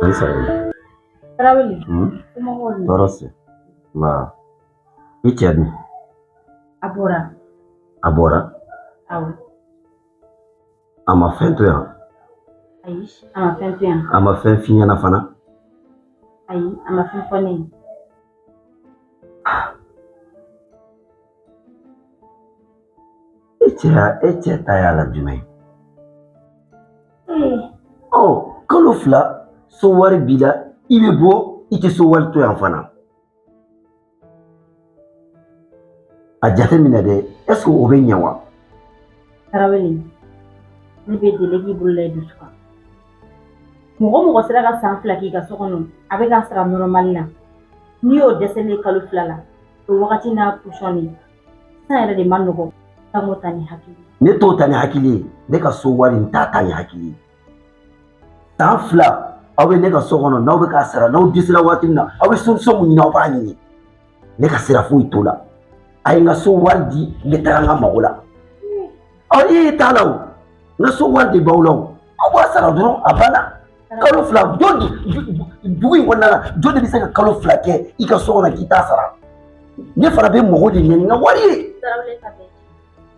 Ni sɔgɔma. Tarawele. Somɔgɔw dun? Tɔɔrɔ si. Nba. I cɛ dun? A bɔra. A bɔra? Awɔ. A ma fɛn to yan? Ayi, a ma fɛn to yan. A ma fɛn f'i ɲɛna fana? Ayi, a ma fɛn fɔ ne ye. E cɛ ta y'a la jumɛn ye? Ɔ, kalo 2 so wari b'i la, i bɛ bɔ, i tɛ so wari to yan fana. A jateminɛ dɛ, est ce que o bɛ ɲɛ wa? Tarawele, ne bɛ deli k'i bolo la i dusu kan. Mɔgɔ o mɔgɔ sera ka san 2 k'i ka so kɔnɔ, a bɛ k'a sara normal la. N'i y'o dɛsɛlen kalo 2 la, o wagati n'a pusɔn ye. Sisan yɛrɛ de ma nɔgɔ, kan k'o ta ni hakili ye. Ne t'o ta ni hakili ye, ne ka so wari n t'a ta ni hakili ye. San 2 aw bɛ ne ka so kɔnɔ, n'aw bɛ k'a sara, n'aw dɛsɛra waati min na, aw bɛ solution mun ɲini, aw b'a ɲini. Ne ka sira foyi t'o la. A ye n ka so wari di, n bɛ taga n ka mago la. Ɔ, e t'a la o, n ka so wari de b'aw la o. Aw b'a sara dɔrɔn, a banna. Kalo 2, jɔn dugu in kɔnɔna la, jɔn de bɛ se ka kalo 2 kɛ i ka so kɔnɔ k'i t'a sara? Ne fana bɛ mago de ɲɛ ni n ka wari ye. Tarawele ta tɛ.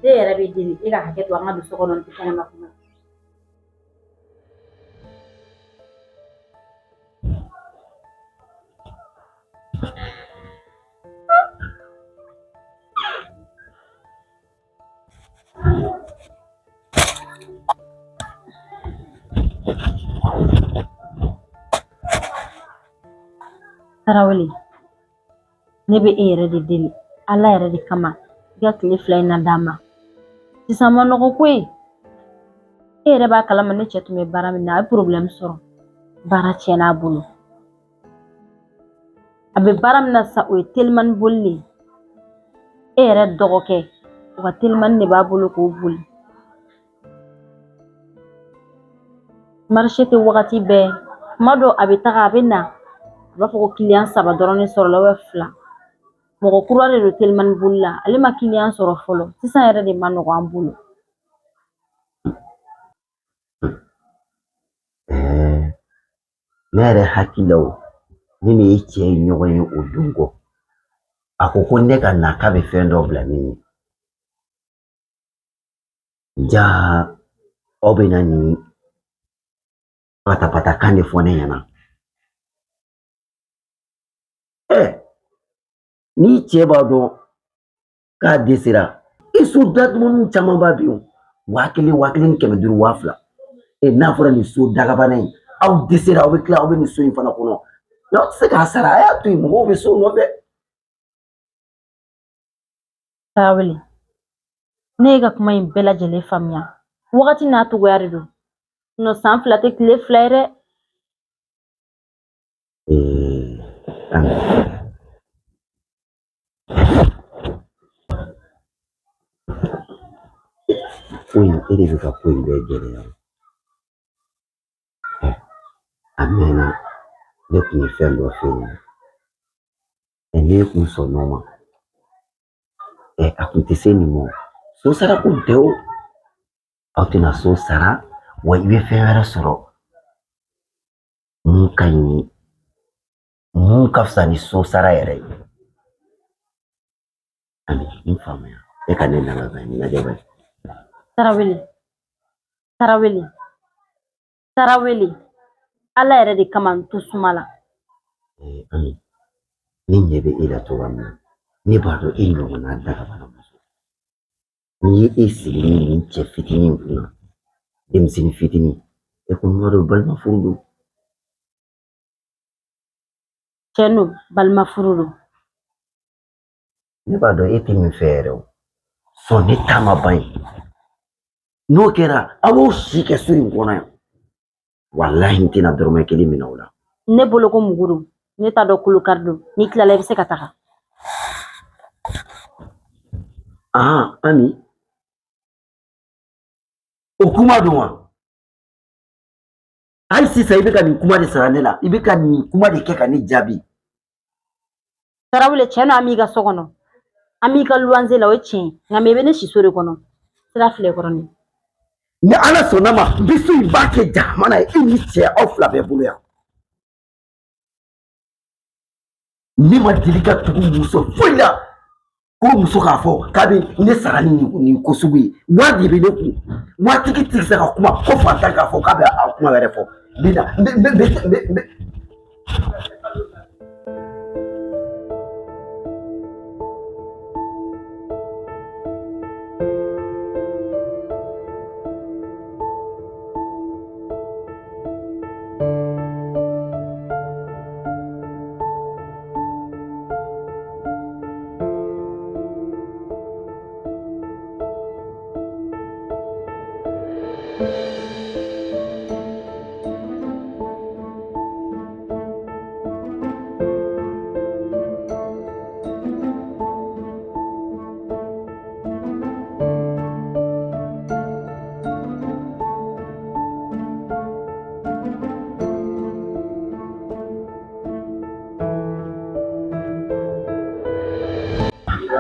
Ne yɛrɛ bɛ deli e ka hakɛ to an ka don so kɔnɔ, n tɛ kɛnɛma kuma. Tarawele, ne bɛ e yɛrɛ de deli Ala yɛrɛ de kama, i ka tile 2 in na d'an ma. Sisan ma nɔgɔ koyi. E yɛrɛ b'a kalama ne cɛ tun bɛ baara min na, a ye problème sɔrɔ. Baara tiɲɛna a bolo. A bɛ baara min na sisan, o ye telimani boli de ye. E yɛrɛ dɔgɔkɛ, o ka telimani de b'a bolo k'o boli. Marché tɛ wagati bɛɛ. Kuma dɔ a bɛ taga a bɛ na, a b'a fɔ ko kiliyan 3 dɔrɔn de sɔrɔla 2. Mɔgɔ kura de don telimani boli la, ale ma kiliyan sɔrɔ fɔlɔ. Sisan yɛrɛ de ma nɔgɔ an bolo. Ne yɛrɛ hakili la o, ne ni e cɛ ye ɲɔgɔn ye o don kɔ. A ko ko ne ka na k'a bɛ fɛn dɔ bila ne ɲɛ. Ja, aw bɛ na nin patapatakan de fɔ ne ɲɛna. N'i cɛ b'a dɔn k'a dɛsɛra, i so datugunin caman b'a bi o. 1000, 1500, 2000. N'a fɔra nin so dagabana in, aw dɛsɛra, aw bɛ tila, aw bɛ nin so in fana kɔnɔ. N'aw tɛ se k'a sara, a y'a to yen, mɔgɔw bɛ so nɔfɛ. Tarawele, ne ye ka kuma in bɛɛ lajɛlen faamuya. Wagati n'a cogoya de don. Sinon san 2 tɛ tile 2 ye dɛ. Ami. Ko in, e de bɛ ka ko in bɛɛ gɛlɛya. A mɛnna, ne tun ye fɛn dɔ f'e ɲɛna. Ne kun sɔnn'o ma. A kun tɛ se nin ma. So sara kun tɛ o. Aw tɛna so sara, wa i bɛ fɛn wɛrɛ sɔrɔ. Mun ka ɲi, mun ka fisa ni so sara yɛrɛ ye. Ami, n faamuya. E ka ne lamɛn bani, lajɛ bani. Tarawele, Tarawele, Tarawele, Ala yɛrɛ de kama n to suma la. Ami, ne ɲɛ bɛ e la cogoya min na, ne b'a dɔn e ɲɔgɔnna dagabana muso. N'i ye e sigi ni nin cɛ fitinin in kunna, denmisɛnnin fitinin, e kɔni b'a dɔn balima furu don. Tiɲɛ don, balima furu don. Ne b'a dɔn e tɛ min fɛ yɛrɛ o. Sɔn ne ta ma ban yen. N'o kɛra, aw b'aw si kɛ so in kɔnɔ yan. Walahi n tɛna dɔrɔmɛ kelen minɛ o la. Ne bolo ko mugu don, ne t'a dɔn kolo kari don. N'i tilala i bɛ se ka taga. Ami, o kuma don wa? Hali sisan i bɛ ka nin kuma de sara ne la, i bɛ ka nin kuma de kɛ ka ne jaabi. Tarawele, tiɲɛ don an b'i ka so kɔnɔ, an b'i ka luwanze la, o ye tiɲɛ ye, nka mɛ i bɛ ne si so de kɔnɔ. Sira filɛ kɔrɔ nin. Ni Ala sɔnna ma, n bɛ so in b'a kɛ jahanama ye e ni cɛ aw fila bɛɛ bolo yan. Ne ma deli ka tugu muso foyi la ko muso k'a fɔ k'a bɛ ne sara ni nin ko sugu ye. Wari de bɛ ne kun. Waritigi tɛ se ka kuma ko fantan k'a fɔ k'a bɛ a kuma wɛrɛ fɔ. N bɛ na n bɛ n bɛ n bɛ n bɛ.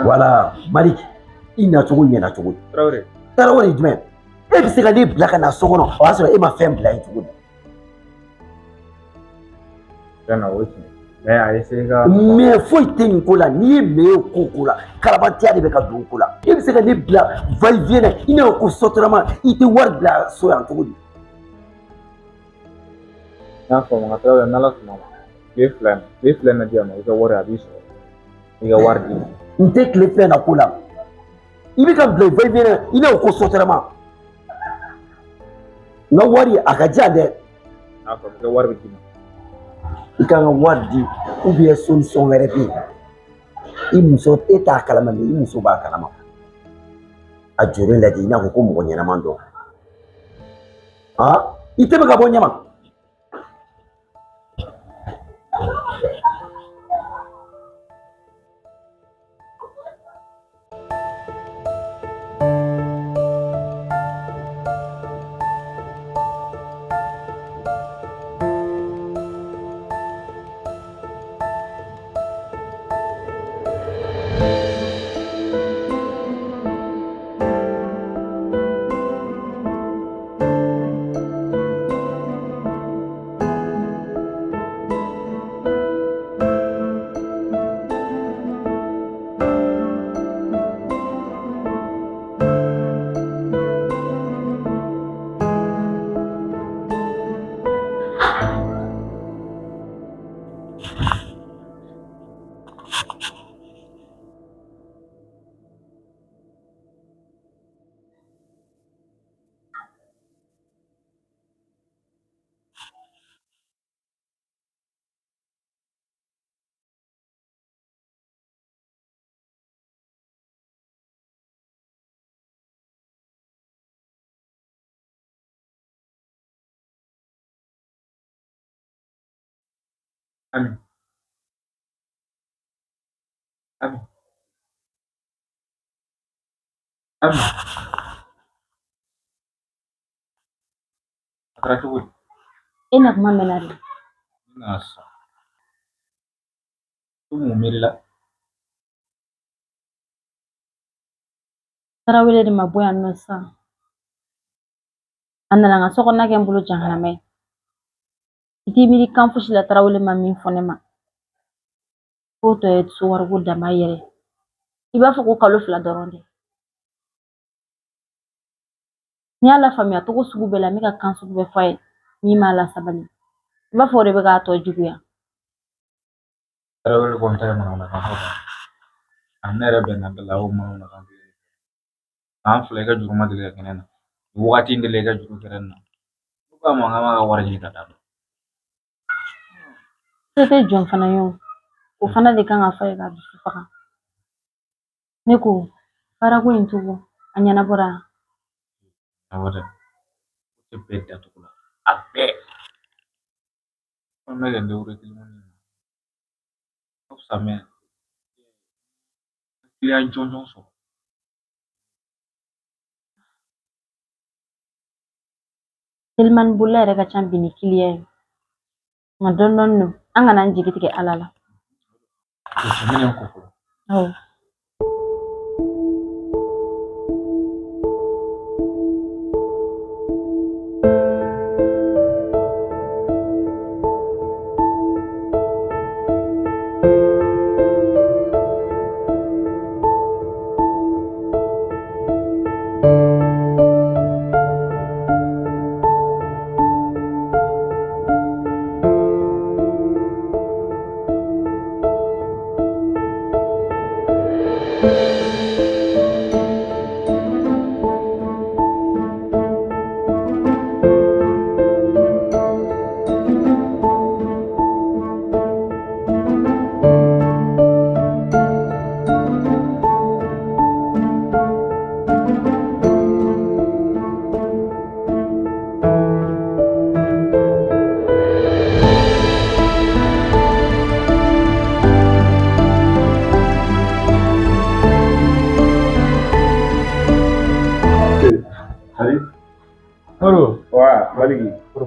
Wala Malik, i nacogo ɲɛna cogo di? Tarawele. Tarawele jumɛn? E bɛ se ka ne bila ka na so kɔnɔ, o y'a sɔrɔ e ma fɛn bila yen cogo di? Tiɲɛ na, o ye tiɲɛ. Mais a essayer ka. Mais foyi tɛ nin ko la, n'i ye mais ye ko ko la, karabantiya de bɛ ka don ko la. E bɛ se ka ne bila va et vient na, i n'a fɔ ko Sotrama, i tɛ wari bila so yan cogo di? N y'a faamu nka Tarawele, n'Ala sɔnna ma, tile fila in na di yan nɔ, i ka wari a b'i sɔrɔ. I ka wari d'i ma. N tɛ tile fila in na ko la. I bɛ ka n bila va et vient na, i n'a fɔ ko Sotrama. N ka wari a ka di yan dɛ. N y'a faamu, i ka wari bɛ d'i ma. I ka n ka wari di ou bien solution wɛrɛ bɛ yen. I muso e t'a kalama mais i muso b'a kalama. A jɔlen lajɛ i n'a fɔ ko mɔgɔ ɲɛnama dɔ. I tɛmɛ ka bɔ ɲɛ ma. Ami. Ami. Ami. A kɛra cogo di? E na kuma mɛnna de. Ne nana sisan. I mun miiri la? Tarawele de ma bɔ yan nɔ sisan. A nana n ka so kɔnɔna kɛ n bolo jahanama ye. I t'i miiri kan fosi la Tarawele ma min fɔ ne ma. K'o tɔ ye so wariko dama yɛrɛ. I b'a fɔ ko kalo 2 dɔrɔn de. N y'a lafaamuya cogo sugu bɛɛ la, n bɛ ka kan sugu bɛɛ fɔ a ye min m'a lasabali. I b'a fɔ o de bɛ k'a tɔ juguya. Tarawele kɔni ta ye manamanakan fɔ kan. A ne yɛrɛ bɛnna bɛɛ la, o manamanakan kelen. San 2 i ka juru ma deli ka kɛ ne na. Nin wagati in de la i ka juru kɛra ne na. Ne ko a ma k'an b'a ka wari ɲini ka d'a ma. Se tɛ jɔn fana ye o. O fana de kan ka fɔ a ye k'a dusu faga. Ne ko baarako in cogo a ɲɛnabɔra. Awɔ dɛ. O tɛ bɛɛ datugu la. A bɛɛ. An bɛ ka n débrouiller telimani na. Ka fisa mais client jɔnjɔn sɔrɔ. Telimani bolila yɛrɛ ka ca bi ni client ye. Nka dɔɔni dɔɔni don, an kana an jigi tigɛ Ala la. O tɛmɛnen kɔ fɔlɔ. Awɔ.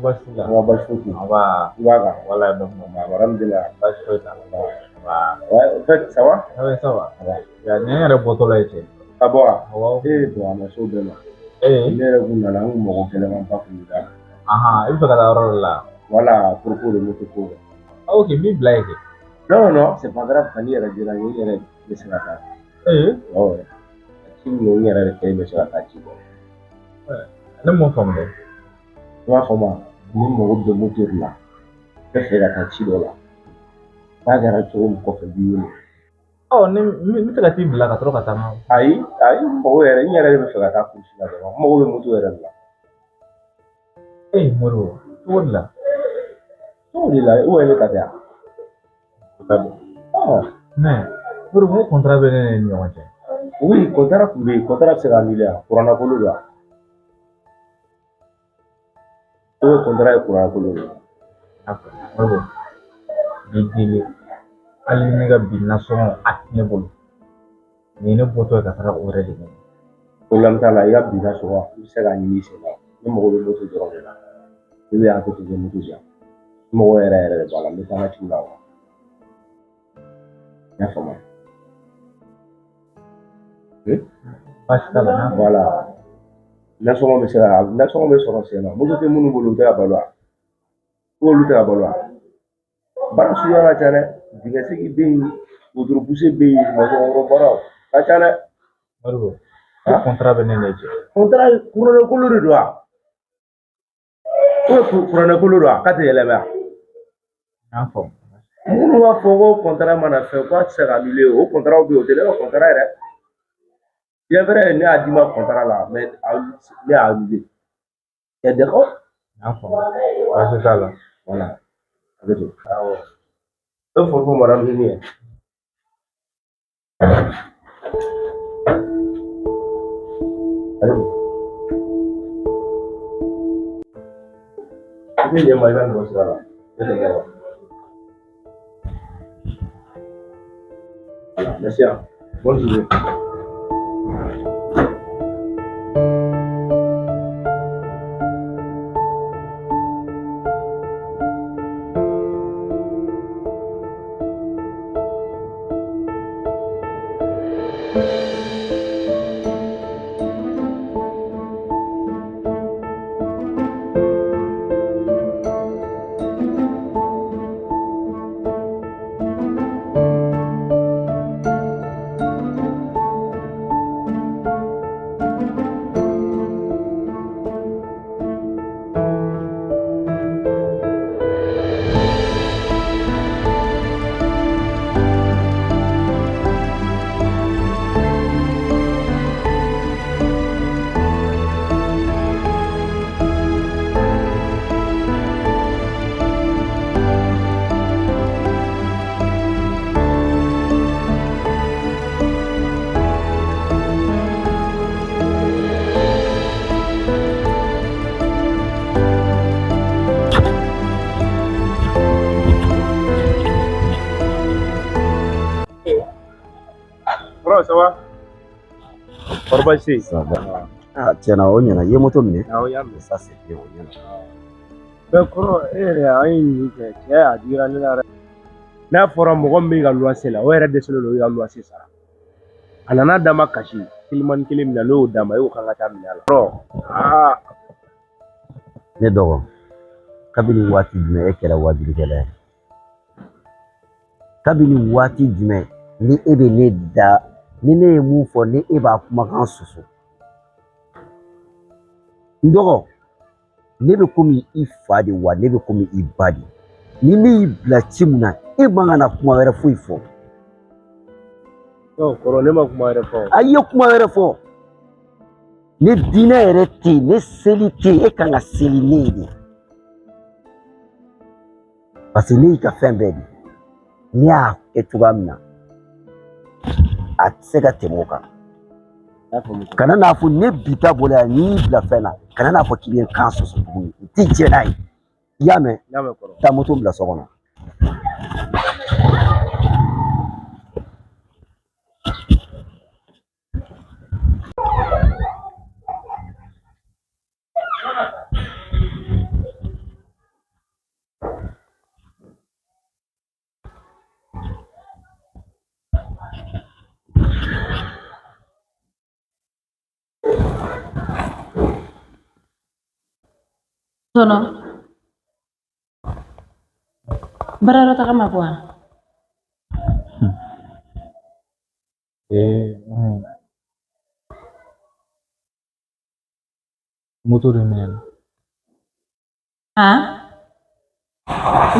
Baasi t'i la? Nba, baasi foyi tɛ yen. Nba. I b'a kan? Wala, dɔn. Alhamdulilah. Baasi foyi t'a la. Nba. Ouais, en fait, ça va? Oui, ça va. Ya, nin yɛrɛ bɔtɔla ye cɛ. Ka bɔ wa? Awɔ. Ee, bon, a ma s'o bɛɛ ma. Ee. Ne yɛrɛ kun nana, n kun mago gɛlɛnmanba kun b'i la. Ahan, i bɛ fɛ ka taa yɔrɔ dɔ la. Voilà, à propos de moto ko. Ah, ok, n b'i bila yen kɛ. Non, non, non, c'est pas grave, ka n'i yɛrɛ dira n ye, n yɛrɛ bɛ se ka taa. Ee. Ouais, ci min don, n yɛrɛ de kelen bɛ se ka taa ci kɛ. Ne m'o faamu dɛ. I b'a faamu wa? Ne mago bɛ moto de la. N bɛ fɛ ka taa ci dɔ la. N'a kɛra cogo min kɔfɛ, n b'i wele. Ɔ, ne n bɛ se ka t'i bila ka sɔrɔ ka taa n'a ye. Ayi, ayi, n mago yɛrɛ, n yɛrɛ de bɛ fɛ ka taa course la dɔrɔn. N mago bɛ moto yɛrɛ de la. Ee, Moribo, cogo di la? Cogo di la, ou ne ta tɛ yan? O t'a dɔn. Ah, Mais, Moribo, n ko contrat bɛ ne ni ɲɔgɔn cɛ. oui, contrat tun bɛ yen, contrat bɛ se ka annuler wa? Kuranna kolo don wa? Ou bien contrat ye kuranna kolo de ye? D'accord, Moribo, n b'i deli hali ni ne ka bi nasɔngɔ a tɛ ne bolo. Nin ye ne bɔtɔ ye ka taga o yɛrɛ de ɲini. Problème t'a la, i ka bi nasɔngɔ i bɛ se k'a ɲini i sen na. Ne mago bɛ moto dɔrɔn de la. I bɛ hakɛ to i bɛ moto di yan. N mago yɛrɛ yɛrɛ de b'a la, n bɛ taa n ka ciw la wa. I y'a faamu? Baasi t'a la, n'a Voilà. Nasɔngɔ bɛ se ka nasɔngɔ bɛ sɔrɔ sen na. Moto tɛ minnu bolo, u tɛ ka balo wa? Olu tɛ ka balo wa? Baara suguya ka ca dɛ. Dingɛ segi bɛ yen, wotoro pousse bɛ yen, masɔnkɔrɔ baaraw ka ca dɛ. Moribo, ko contrat bɛ ne n'e cɛ. Contrat kuranɛkolo de don wa? Ou kuranɛkolo don wa? K'a tɛ yɛlɛma wa? N y'a faamu. Minnu b'a fɔ ko contrat mana fɛn k'a tɛ se ka annuler, o contrat bɛ yen, o tɛ ne ka contrat yɛrɛ. Bien vrai, ne y'a d'i ma contrat la, mais ne y'a annulé. T'es d'accord? N y'a faamu. Baasi t'a la. Voilà. A bɛ ten. Awɔ. E fɔ fɔ madame ni ye. Allez. I bɛ ɲɛ ma, i b'a nɔ sira la. Ne tɛ kɛ wa? Voilà, merci. Hein. Bonne journée. Kɔrɔ, ça va? Kɔrɔ, baasi tɛ yen? Ça va. Ah, tiɲɛna o ɲɛna, i ye moto minɛ. Awɔ, n y'a minɛ. Ça c'est bien, o ɲɛna. Mais kɔrɔ, e yɛrɛ, an ye nin kɛ, cɛ, a digira ne la dɛ. N'a fɔra mɔgɔ min b'i ka luwanse la, o yɛrɛ dɛsɛlen don i ka luwanse sara. A nana d'a ma kasi kilimani kelen min na, n'o y'o d'a ma, e ko k'an ka taa minɛ a la. Kɔrɔ, aa. Ne dɔgɔ, kabini waati jumɛn e kɛra wajulikɛla ye? Kabini waati jumɛn ni e bɛ ne da, ni ne ye mun fɔ, ni e b'a kumakan susu? N dɔgɔ, ne bɛ komi i fa de wa, ne bɛ komi i ba de. Ni ne y'i bila ci mun na, e man ka na kuma wɛrɛ foyi fɔ. Non, kɔrɔ, ne ma kuma wɛrɛ fɔ. A ye kuma wɛrɛ fɔ. Ne diinɛ yɛrɛ tɛ yen, ne seli tɛ yen, e kan ka seli ne ye de. Parce que ne y'i ka fɛn bɛɛ de. N'i y'a kɛ cogoya min na, a tɛ se ka tɛmɛ o kan. N y'a faamu. Kana n'a fɔ ne bi ta bolo yan, n'i y'i bila fɛn na, kana n'a fɔ k'i bɛ n kan sɔsɔ tuguni. N tɛ jɛn n'a ye. I y'a mɛn? N y'a mɛn, kɔrɔ. Taa moto bila so kɔnɔ. Tɔnɔ baarayɔrɔ taga ma bɔ wa? Ee, moto de minɛna. Han?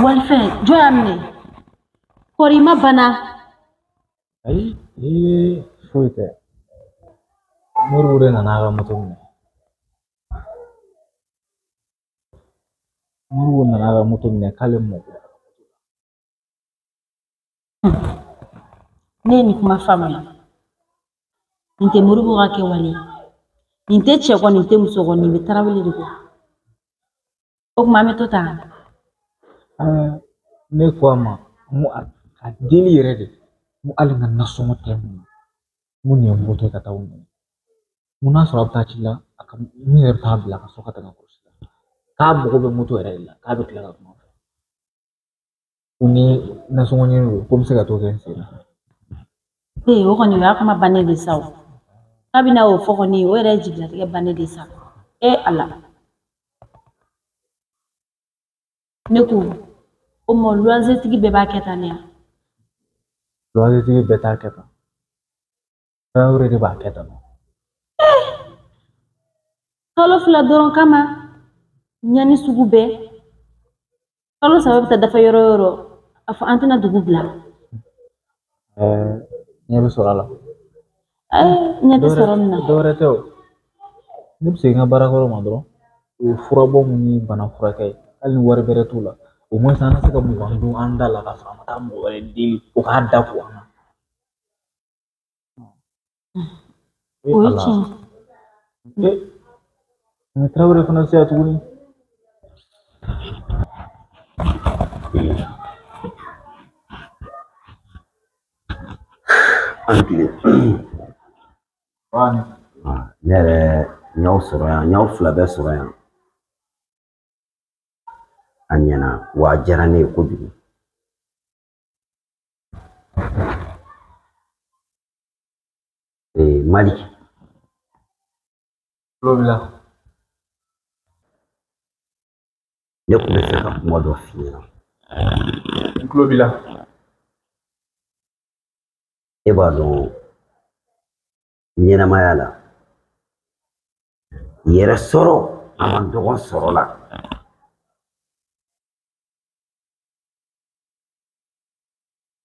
Walifɛn jɔn y'a minɛ? Kɔri i ma bana? Ayi, ee, foyi tɛ. Moribo de nana a ka moto minɛ. Moribo nana a ka moto minɛ k'ale mako b'a la. Ne ye nin kuma faamuya. Nin tɛ Moribo ka kɛwale ye. Nin tɛ cɛ kɔ, nin tɛ muso kɔ, nin bɛ Tarawele de kɔ. O tuma an bɛ to tan. Ne ko a ma n ko a deli yɛrɛ de n ko hali n ka nasɔngɔ tɛ n kun na n ko nin ye n bɔtɔ ye ka taa o minɛ n ko n'a sɔrɔ a bɛ taa ci la a ka n yɛrɛ bɛ taa bila ka sɔrɔ ka taa kɔlɔsi la k'a mago bɛ moto yɛrɛ de la k'a bɛ tila ka kuma fɛ ko ni nasɔngɔ ɲini don ko n bɛ se ka t'o kɛ n sen na. Ee o kɔni o y'a kuma bannen de sa o. Kabini a y'o fɔ kɔni o yɛrɛ ye jigilatigɛ bannen de sa. Ee Ala. Ne ko o ma luwanzetigi bɛɛ b'a kɛ tan de wa? Luwanzetigi bɛɛ t'a kɛ tan. Tarawele de b'a kɛ tan. Kalo 2 dɔrɔn kama ɲani sugu bɛɛ. Kalo 3 bɛ taa dafa yɔrɔ o yɔrɔ a fɔ an tɛna dugu bila. Ɲɛ bɛ sɔrɔ a la. Ɲɛ tɛ sɔrɔ nin na. Dɔwɛrɛ tɛ o. Ne bɛ segin n ka baarakɔrɔ ma dɔrɔn. O ye furabɔ mun ni bana furakɛ ye. Hali ni wari bɛrɛ t'o la. Au moins an ka se ka 20 dun an da la k'a sɔrɔ an ma taa mɔgɔ wɛrɛ deli o k'a da ko an na. O ye tiɲɛ. Mɛ Tarawele fana se yan tuguni. An tile. Ne yɛrɛ n y'aw sɔrɔ yan, n y'aw fila bɛɛ sɔrɔ yan. A ɲɛna wa a diyara ne ye kojugu. Ee Maliki. Tulo b'i la. Ne tun bɛ fɛ ka kuma dɔ f'i ɲɛna. N tulo b'i la. E b'a dɔn ɲɛnamaya la yɛrɛ sɔrɔ a man dɔgɔ sɔrɔ la.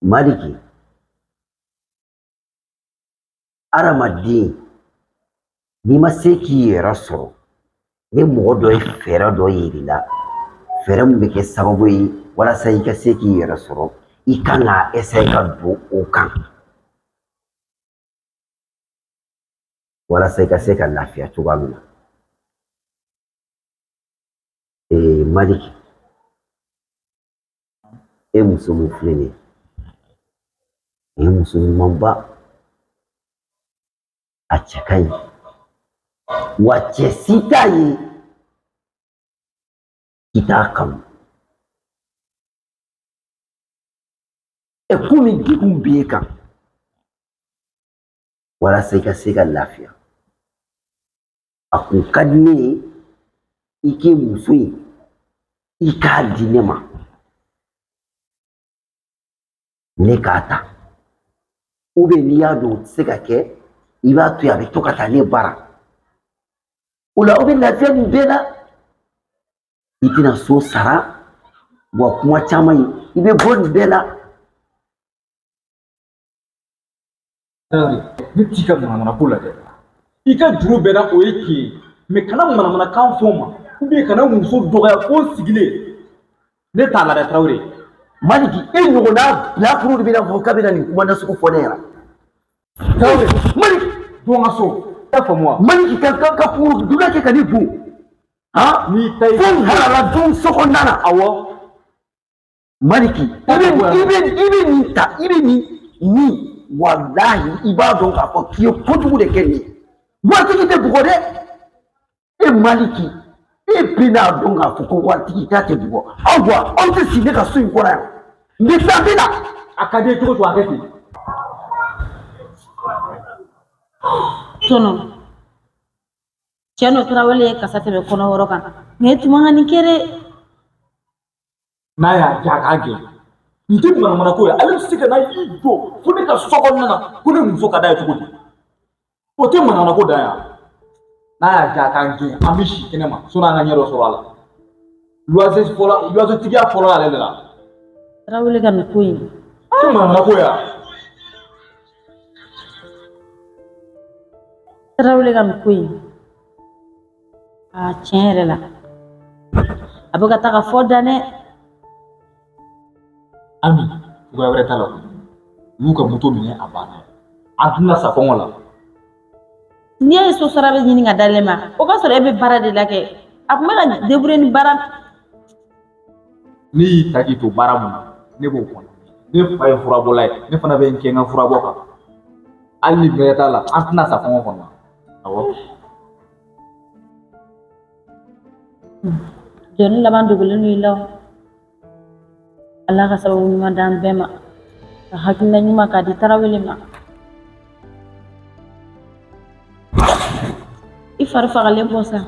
Maliki, adamaden n'i ma se k'i yɛrɛ sɔrɔ ni mɔgɔ dɔ ye fɛɛrɛ dɔ yir'i la fɛɛrɛ min bɛ kɛ sababu ye walasa i ka se k'i yɛrɛ sɔrɔ i kan k'a essayer ka don o kan walasa i ka se ka lafiya cogoya min na. Ee Maliki, e muso min filɛ nin ye nin ye muso ɲumanba, a cɛ ka ɲi wa cɛ si t'a ye k'i t'a kanu. E komi degun b'e kan walasa i ka se ka lafiya, a kun ka di ne ye i k'i muso in i k'a di ne ma ne k'a ta, ou bien n'i y'a dɔn o tɛ se ka kɛ i b'a to yen a bɛ to ka taa ne bara, o la aw bɛ lafiya nin bɛɛ la, i tɛna so sara wa kuma caman ye i bɛ bɔ nin bɛɛ la. Ne t'i ka manamana ko la dɛ. I ka juru bɛ n na o ye tiɲɛ ye, mais kana manamanakan fɔ n ma ou bien kana muso dɔgɔya fo n sigilen. Ne t'a la dɛ Tarawele. Maliki, e ɲɔgɔnna bilakoro de bɛna fɔ k'a bɛna nin kuma nasugu fɔ ne ɲɛna. Tarawele, Maliki, don n ka so. I y'a faamu wa? Maliki ka kuru dunan kɛ ka ne bon. Han? N'i ta ye. Fo n halala don so kɔnɔna na. Awɔ. Maliki, i bɛ nin ta, i bɛ nin walahi i b'a dɔn k'a fɔ k'i ye kojugu de kɛ nin ye. Waritigi tɛ bugɔ dɛ. E Maliki, e bɛn'a dɔn k'a fɔ ko waritigi k'a tɛ bugɔ. Aw bɔ, aw tɛ si ne ka so in kɔnɔ yan. N bɛ taa, n bɛ na. A ka di i ye cogo o cogo a kɛ ten. Tɔnɔ, Tiɲɛ don Tarawele ye kasa tɛmɛ kɔnɔ yɔrɔ kan nka e tun man ka nin kɛ dɛ. N'a y'a diya a k'a gɛn. Nin tɛ manamana ko ye, ale bɛ se ka na i jɔ fo ne ka so kɔnɔna na ko ne muso ka d'a ye cogo di? O tɛ manamana ko dan yan. N'a y'a diya a k'an gɛn, an bɛ si kɛnɛ ma sɔnni an ka ɲɛ dɔ sɔrɔ a la. Luwanse fɔlɔ, luwanse tigiya fɔlɔ ale de la. Tarawele ka nin ko in. Tɛ manamana ko ye wa? Tarawele ka nin ko in. Aa tiɲɛ yɛrɛ la a bɛ ka taga fɔ dan dɛ. Ami, cogoya wɛrɛ t'a la koyi. U y'u ka moto minɛ a banna. An tɛna sa kɔngɔ la. N'i y'a ye so sara bɛ ɲini ka d'ale ma, o ka sɔrɔ e bɛ baara de la kɛ. A tun bɛ ka débrouiller ni baara. Ne y'i ta k'i to baara mun na, ne b'o kɔnɔ. Ne fa ye furabɔla ye, ne fana bɛ n kɛ n ka furabɔ kan. Hali ni bɛrɛ t'a la, an tɛna sa kɔngɔ kɔnɔ. Awɔ. Jɔnni laban dogolen don i la o. Ala ka sababu ɲuman d'an bɛɛ ma ka hakilina ɲuman k'a di Tarawele ma. I fari fagalen bɔ sa.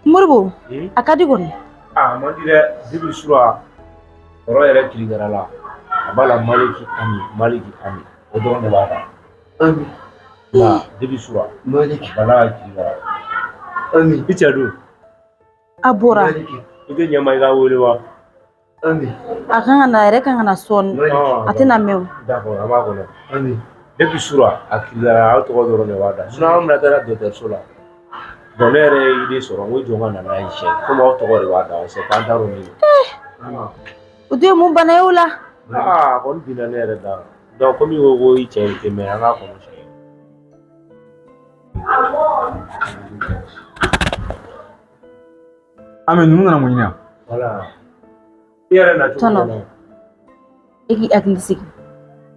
Moribo, a ka di kɔni. A man di dɛ, depuis sura kɔrɔ yɛrɛ kirikara la, a b'a la Maliki Ami, Maliki Ami, o dɔrɔn de b'a kan. Ami. Nka depuis sura Maliki. a bana ka kirikara. Ami. I cɛ dun? A bɔra. I tɛ ɲɛ ma i k'a wele wa? Ami. A kan ka na, a yɛrɛ kan ka na sɔɔni. A tɛna mɛn o. D'accord, an b'a kɔnɔ. Ami. Depuis sura a kirikara, aw tɔgɔ dɔrɔn de b'a da. Sinon an bɛna taa dɔgɔtɔrɔso la. Bon, ne yɛrɛ ye idée sɔrɔ, n ko jɔn ka na n'a ye siɲɛ. Komi aw tɔgɔ de b'a da, c'est pas an t'a dɔn min don. O dun ye mun bana ye o la? Aa, a kɔni binna ne yɛrɛ da la. Donc komi i ko ko i cɛ tɛ mɛn, an k'a kɔnɔ siɲɛ. Ami, ninnu nana mun ɲini yan? Voilà. I yɛrɛ na cogo Tɔnɔ. jumɛn na? E k'i hakili sigi.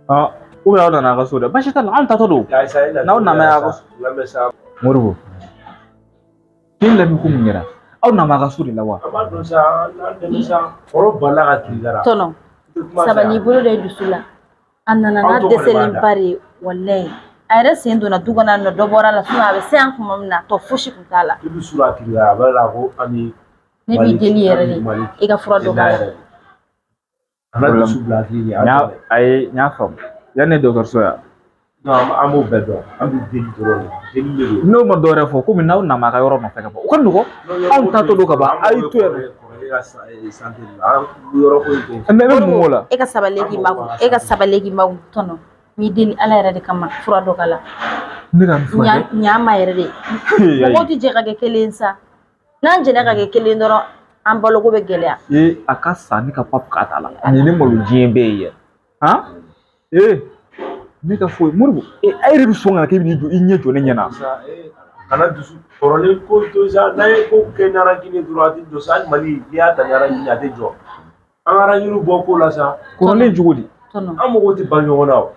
Ah, ou bien aw nana a ka so dɛ. Baasi t'a la, anw taatɔ don. Ayisa, e na N'aw nana a ka so. Lamɛn sa. Moribo, den lamɛn ko mun kɛra? Aw nana a ka so de la wa? An b'a dɔn sa, an dɛmɛ sa. Kɔrɔ banna ka kirikara. Tɔnɔ, sabali i bolo da i dusu la. A nana n'a Aw tɔgɔ de b'a dɛsɛlenba da. de ye walayi. A yɛrɛ sen donna du kɔnɔ yan nɔ, dɔ bɔra a la sinon a bɛ se yan tuma min na tɔ fosi tun t'a la. Depuis sura kirikara, a b'a la ko Ami. Ne b'i deli yɛrɛ de i ka fura dɔ k'a la. Kana dusu bila hakili ɲɛ. N y'a ayi, n y'a faamu. Yanni dɔgɔtɔrɔso yan. Non, an b'o bɛɛ dɔn. An b'i deli dɔrɔn de. Deli de don. N'o ma dɔwɛrɛ fɔ, komi n'aw nana a ka yɔrɔ nɔfɛ ka ban, o ka nɔgɔn. Anw taatɔ don ka ban, a y'i to yan. Kɔrɔlen ka santé de la. An yɔrɔ ko in tɛ. Mais e bɛ mun k'o la? E ka sabali k'i makun, e ka sabali k'i makun tɔnɔ. N b'i deli Ala yɛrɛ de kama fura dɔ k'a la. Ne ka nin furakɛ. Ɲa ma yɛrɛ de. Mɔgɔw tɛ jɛ ka kɛ kelen sa. N'an jɛra ka kɛ kelen dɔrɔn, an baloko bɛ gɛlɛya. Ee, a ka sa ne ka papu k'a t'a la. Nin ye ne malo diɲɛ bɛɛ ye yɛrɛ. Han? Ee, ne ka foyi Moribo, e yɛrɛ bɛ sɔn ka na k'e bɛ n'i jɔ i ɲɛ jɔ ne ɲɛ na. Kana dusu kɔrɔlen ko to sa, n'a ye ko kɛ ɲarangini dɔrɔn a tɛ jɔ sa. Hali Mali, n'i y'a ta ɲarangini a tɛ jɔ. An ka ɲaranginiw bɔ ko la sa. Kɔrɔlen cogo di? Tɔnɔ. An mago tɛ ban ɲɔgɔn na o.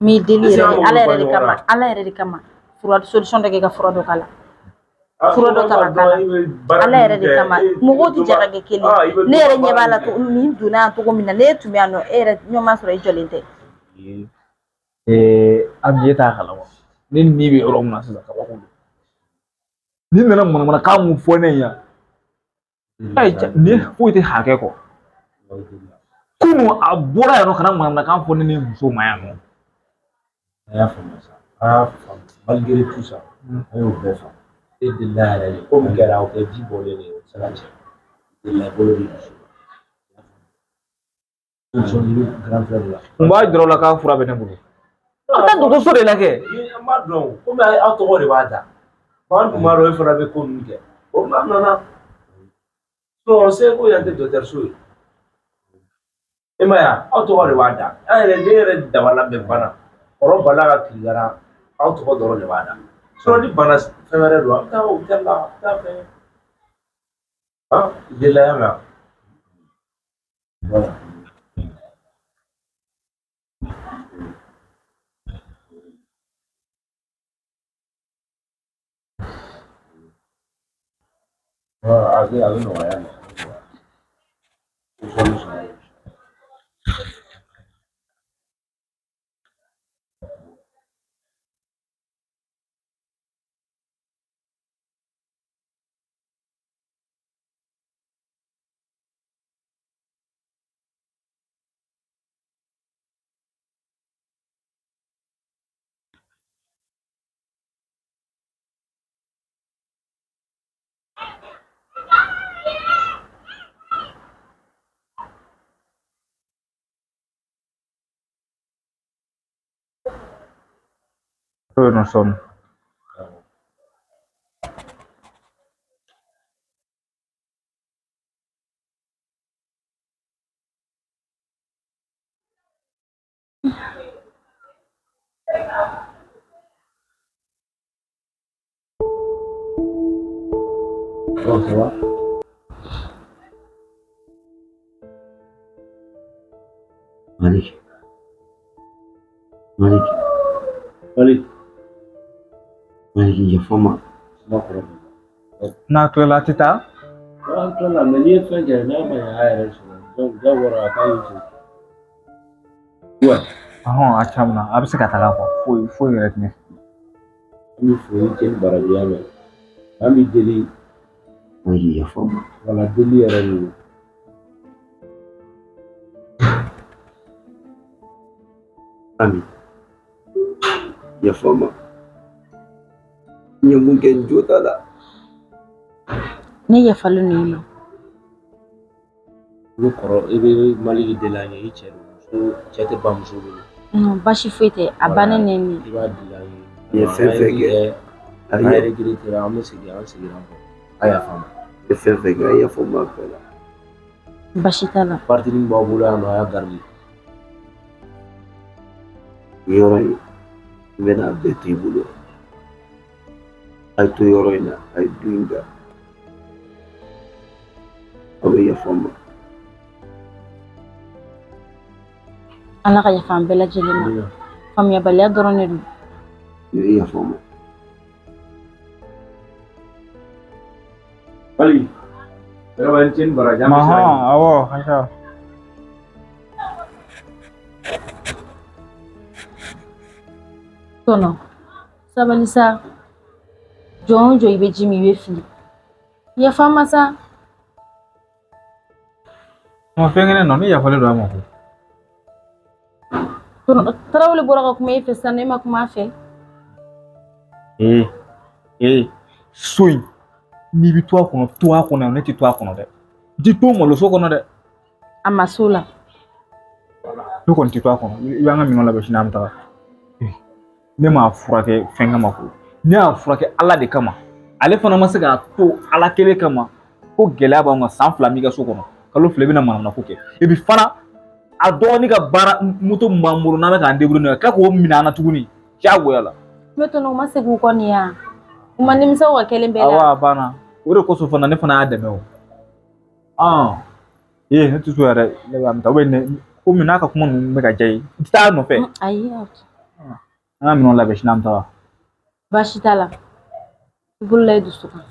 N b'i deli yɛrɛ de, Ala yɛrɛ de kama, Ala yɛrɛ de kama. Fura solution dɔ kɛ i ka fura dɔ k'a la. Fura dɔ ta ka k'a la. Ala yɛrɛ de kama. Mɔgɔw tɛ jɛ ka kɛ kelen. Ne yɛrɛ ɲɛ b'a la nin donna yan cogo min na, ne tun bɛ yan nɔ, e yɛrɛ ɲɔgɔn ma sɔrɔ i jɔlen tɛ. Ee, Ami, e t'a kalama. Ne ni bɛ yɔrɔ min na sisan, kabako don. N'i nana manamanakan mun fɔ ne ye yan, ayi, nin foyi tɛ hakɛ kɔ. Kunun a bɔra yan nɔ ka na manamanakan fɔ ne ni muso ma yan nɔ. An y'a faamuya sa, an y'a faamu malgré tout ça, an y'o bɛɛ faamu. E delila yɛrɛ de, ko min kɛra o kɛ ji bɔlen de ye, o tɛ se ka cɛ. Delila i bolo b'i dusu la. Solution ɲini grand frère la. N b'a jira o la k'a fura bɛ ne bolo. An taa dɔgɔtɔrɔso de la kɛ. An b'a dɔn o, komi aw tɔgɔ de b'a da. An dun b'a dɔn e fana bɛ ko ninnu kɛ. O n'an nana. Sinon on sait ko yan tɛ dɔgɔtɔrɔso ye. E ma ye wa, aw tɔgɔ de b'a da. An yɛrɛ, ne yɛrɛ dabala bɛɛ banna. Kɔrɔ banna ka kirikara. Aw tɔgɔ dɔrɔn de b'a la. Sinon ni bana fɛn wɛrɛ don, an bɛ taa hôpital la, an bɛ taa fɛn. Han, i delila y'a mɛn wa? Voilà. A bɛ nɔgɔya mɛ. A bɛ nɔgɔya. To yen nɔ sɔɔni. Bon, ça va? Malik. Malik. Malik. Malik yafa n ma. Kuma kɔrɔ. N'a tilala a tɛ taa. An tilala mɛ n'i ye fɛn kɛ n'a ma ɲɛ a yɛrɛ sɔrɔ donc diyagoya a k'a ye ten. Ɔhɔn, a caman a bɛ se ka taga quoi, foyi foyi yɛrɛ tɛ ne. An b'i fo i cɛ ni baraji y'a mɛn. An b'i deli. Malik yafa n ma. Wala deli yɛrɛ de don. Ami. Yafa n ma. N ye mun kɛ n jo t'a la. Ne yafalen don i ma. I bɛ kɔrɔ i bɛ Maliki deli an ye i cɛ don muso cɛ tɛ ban muso bolo. Non, baasi foyi tɛ a bannen ne ni. I b'a deli an ye. N ye fɛn fɛn kɛ. An yɛrɛ regrettera an bɛ segin an seginna an kɔ. A yafa n ma. N ye fɛn fɛn kɛ a yafa n ma a bɛɛ la. Baasi t'a la. Partie min b'aw bolo yan nɔ a y'a garder. Nin yɔrɔ in n bɛna a bɛɛ to i bolo. A ye to yɔrɔ in na a ye du in da. Aw bɛ yafa n ma. Ala ka yafa an bɛɛ lajɛlen ma. Faamuyabaliya dɔrɔn de don. I bɛ yafa n ma. Mali, vraiment i ni ce ni baraji an bɛ sira Ɔhɔn, ɲini. awɔ, hasa. Tɔnɔ, sabali sa. Jɔn o jɔn i bɛ ji min i bɛ fili. Yafa n ma sa. Ma fɛn kɛnɛ nɔ ne yafalen don a ma koyi. Tɔnɔ, Tarawele bɔra ka kuma e fɛ sisan ne ma kuma a fɛ. Ee ee so in n'i bɛ to a kɔnɔ to a kɔnɔ ne tɛ to a kɔnɔ dɛ. N tɛ to maloso kɔnɔ dɛ. A ma s'o la. Ne kɔni tɛ to a kɔnɔ i b'an ka minɛnw labɛn sini an bɛ taga. Ne m'a furakɛ fɛn kama koyi. Ne y'a furakɛ Ala de kama. Ale fana ma se k'a to Ala kelen kama ko gɛlɛya b'anw kan san 2 b'i ka so kɔnɔ kalo 2 i bɛna manamana ko kɛ. Et puis fana a dɔgɔnin ka baara moto min b'an bolo n'an bɛ k'an débrouiller n'o ye ka tila k'o minɛ an na tuguni diyagoya la. Ne tɔnɔ u ma segin u kɔ nin ya. U ma nimisa u ka kɛlen bɛɛ la. Awɔ a banna o de kosɔn fana ne fana y'a dɛmɛ o. Ee ne tɛ so yɛrɛ ne b'a ta ne komi n'a ka kuma ninnu bɛ ka diya i ye i tɛ taa a nɔfɛ. Ayi. An ka minɛnw labɛn sini an bɛ taga. Baasi t'a la. I bolo la i dusu kan.